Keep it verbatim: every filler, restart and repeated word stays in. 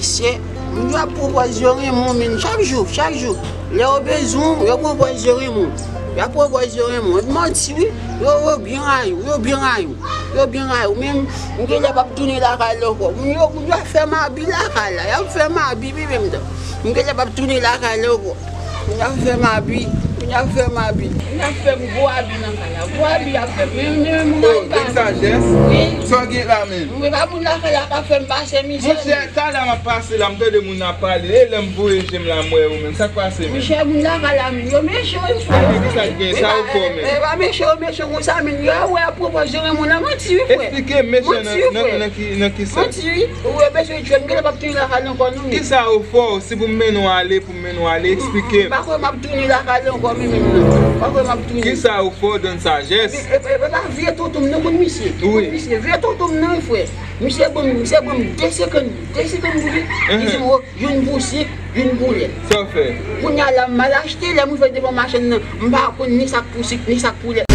Mesye, moun yo ap pwopòze yo renmen w, men chak jou, chak jou. Lè yo bezwen w, yo pwopòze yo renmen w. Yo ap pwopòze yo renmen w. Epi manti, wi. Yo, yo byen rayi w, yo byen rayi w. Yo byen rayi w. Men, m genlè p ap tounen lakay la ankò. Moun yo, moun yo ap fè m abi lakay la. Y ap fè m abi, wi, menm tan. M genlè p ap tounen lakay la ankò. Moun yo ap fè m abi. Moun yo ap fè m abi. Moun yo ap fè m gwo abi nan kay la. Gwo abi y ap fè m. Men, men, men, moun yo ap fè m. Oh, Don Sajès? Wi. Sa w gen la menm? Mwen pa moun lakay la k ap fè m pase mizè. Monchè, talè m ap pase la, m tande moun ap pale. E lè m voye je m la, m wè ou menm. Sa k pase menm? Monchè, moun lakay la menm, yo mechan, wi, frè. Ki sa k gen? Sa yo fè w menm? E pa mechan, yo mechan konsa menm. Yo wè a pwopò jere moun nan manti, wi, frè. Eksplike m, mechan nan, nan, nan ki, nan ki sans? Manti, wi. Ou wè bezwen jwenn, m genlè p ap tounen lakay la ankò, non, men. Ki sa yo fè w? Si pou m mennen w ale, pou m mennen w ale, eksplike m. M pa kwè m ap tounen lakay la ankò, men, menm, non. M pa kwè m ap tounen. Ki sa yo fè w, Don Sajès? E, e, e, e pa vye tonton m nan, konn misye. Wi. Konn misye, vye tonton m nan, wi, frè. Misye ban m, misye ban m de senkant, de senkant goud, wi. Li di m, "O, youn pou sik, youn pou lèt." Sa w fè? Kounye a la, m al achte, lè m rive devan machann nan, m pa konn ni sa k pou sik, ni sa k pou lèt.